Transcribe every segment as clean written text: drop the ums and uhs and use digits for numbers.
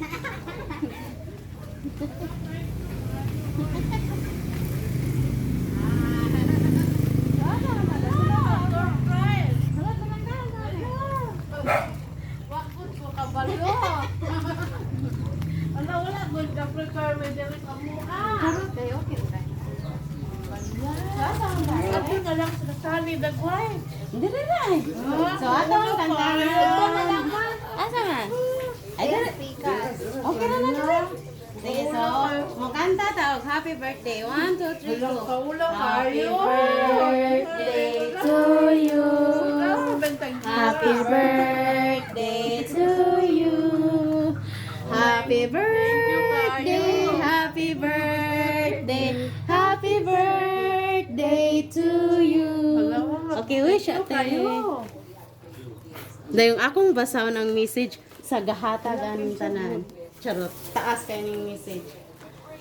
Surprise! Wa gud ko kabalo. Ala, wala gud ka prepare with diri sa mua. Kayo, okay ra. Ato na lang sa sali dagway. Hindi rin na eh. So, ato ang kantahan. Asa man? Ay, dali. Okay na na dali. Sige, so, mukanta ta og happy birthday. One, two, three, go. Kaula Happy kayo. birthday to you. Happy birthday to you. Happy birthday, happy birthday, happy birthday to you. Okay, wish ate. Dayong akong basaw ng message sa gahatag aning tanan. Charot. Taas kayo ng message.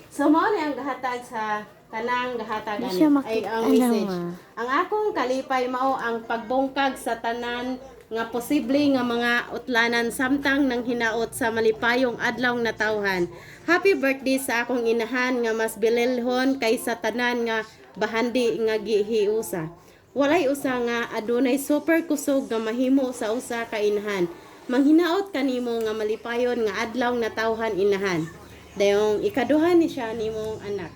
So mao ni ang gahatag sa tanang gahatag Di ani siya ay makita ang na, message. ma. Ang akong kalipay mao ang pagbungkag sa tanan nga posible nga mga utlanan samtang nang hinaot sa malipayong adlaw natawhan. Happy birthday sa akong inahan nga mas bililhon kaysa tanan nga bahandi nga gihiusa. Walay usa nga adunay super kusog nga mahimo sa usa ka inahan. Manghinaot kanimo nga malipayon nga adlaw natawhan, inahan. Dayong ikaduha ni siya nimong anak.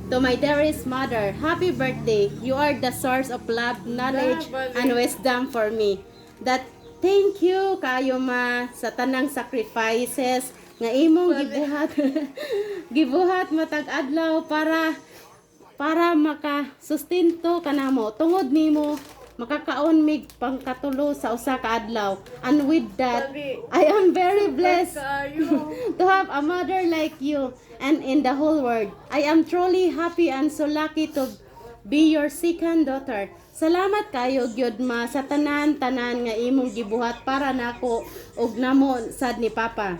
To my dearest mother, happy birthday. You are the source of love, knowledge, and wisdom for me. That thank you kayo ma sa tanang sacrifices nga imong gibuhat gibuhat matag adlaw para makasustento kanamo. Tungod nimo makakaon mig pangkatulo sa usa ka adlaw, and with that I am very blessed to have a mother like you and in the whole world. I am truly happy and so lucky to be your second daughter. Salamat kayo gyud ma sa tanan-tanan nga imong gibuhat para nako ug namo sad ni Papa.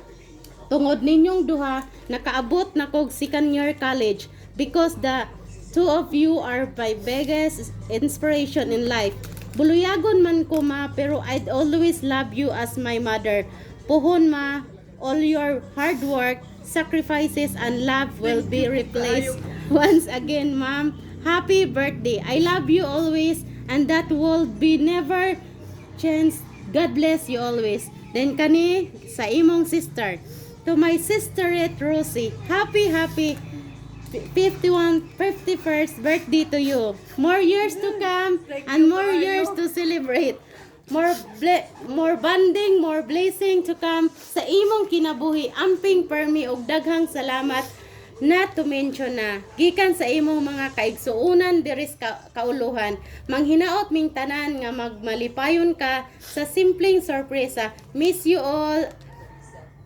Tungod ninyong duha, nakaabot na kog second year college because the two of you are my biggest inspiration in life. Buluyagon man ko ma, pero I'd always love you as my mother. Puhon ma, all your hard work, sacrifices, and love will be replaced. Once again, Ma'am, happy birthday. I love you always and that will be never chance. God bless you always. Then kani sa imong sister. To my sister Rosie, happy happy 51 51st birthday to you. More years to come and more years to celebrate. More bonding, more blessing to come sa imong kinabuhi. Amping permi og daghang salamat, not to mention na gikan sa imong mga kaigsuonan diri sa kauluhan. Manghinaot ming tanan nga magmalipayon ka sa simpleng sorpresa. Miss you all.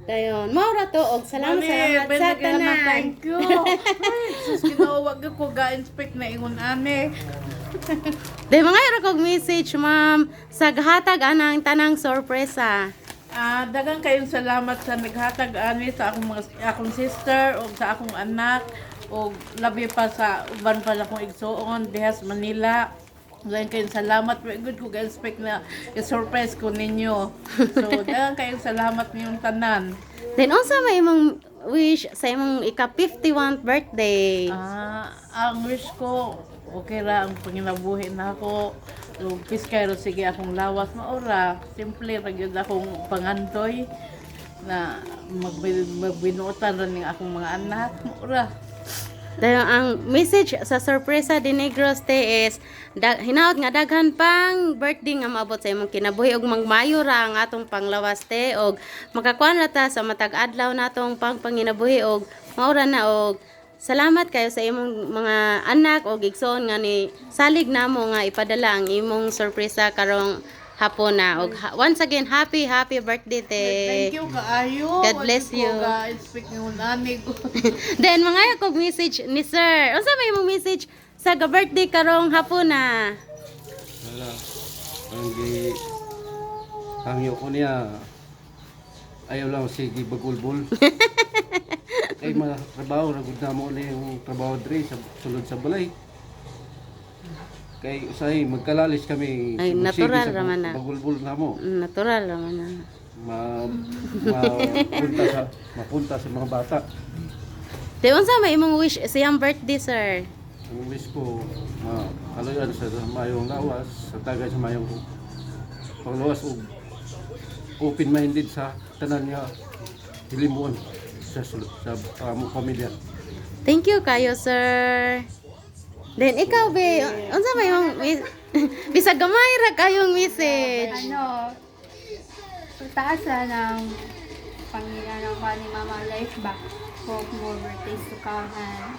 Dayon, mao ra to og salamat, salamat sa tanan. Thank you. Ay, sus, Ginoo, wag ko ga-expect na ingon ani. Day mga ira kog message, ma'am, sa gahatag anang tanang sorpresa. Ah, daghang kayong salamat sa naghatag ani sa akong mga akong sister ug sa akong anak ug labi pa sa uban pa akong igsuon diha sa Manila. Daghang kayong salamat. Very good ko ga-expect na i-surprise ko ninyo. So, daghang kayong salamat ninyong tanan. Then unsa may imong wish sa imong ika 51st birthday? Ah, ang wish ko, okay ra ang panginabuhi na ako. So, peace kayo, sige akong lawas maura. Simple ra gyud akong pangandoy na magbinuotan ra ning akong mga anak. Maura. Dayon ang message sa sorpresa de Negros te is hinaot nga daghan pang birthday nga maabot sa imong kinabuhi ug magmayo ra ang atong panglawas te og makakuan ra ta sa matag adlaw natong pang panginabuhi og maura na og salamat kayo sa imong mga anak og igsoon nga ni salig namo nga ipadala ang imong sorpresa karong hapon na og once again, happy happy birthday te. Thank you kaayo. God bless you. Ga-expect ngon ani ko. Then mga kog message ni sir. Unsa may imong message sa ga birthday karong hapon na? Wala. Ang gi hangyo ko niya, ayaw lang sige bagulbol. Kay mga trabaho ra gud namo ni yung trabaho diri sa sulod sa balay. Kay usahay magkalalis kami Ay, magsige natural sa ra man na. bagulbol namo. Natural naman na. Ma mapunta sa mga bata. Di unsa may imong wish sa iyang birthday, sir? Ang wish ko ma kalayan sa mayong lawas, sa tagay sa mayong panglawas ug open-minded sa tanan nga hilimuon sa among pamilya. Thank you kayo, sir. Then ikaw be, unsa may imong bisag gamay ra kayong message. Ano, pagtaasa ng Panginoon ko ni Mama Life ba? Hope more birthdays to come and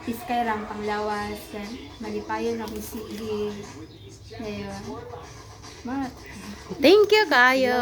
peace kay rang panglawas and malipayon akong sige. Ngayon. Mat. Thank you kayo.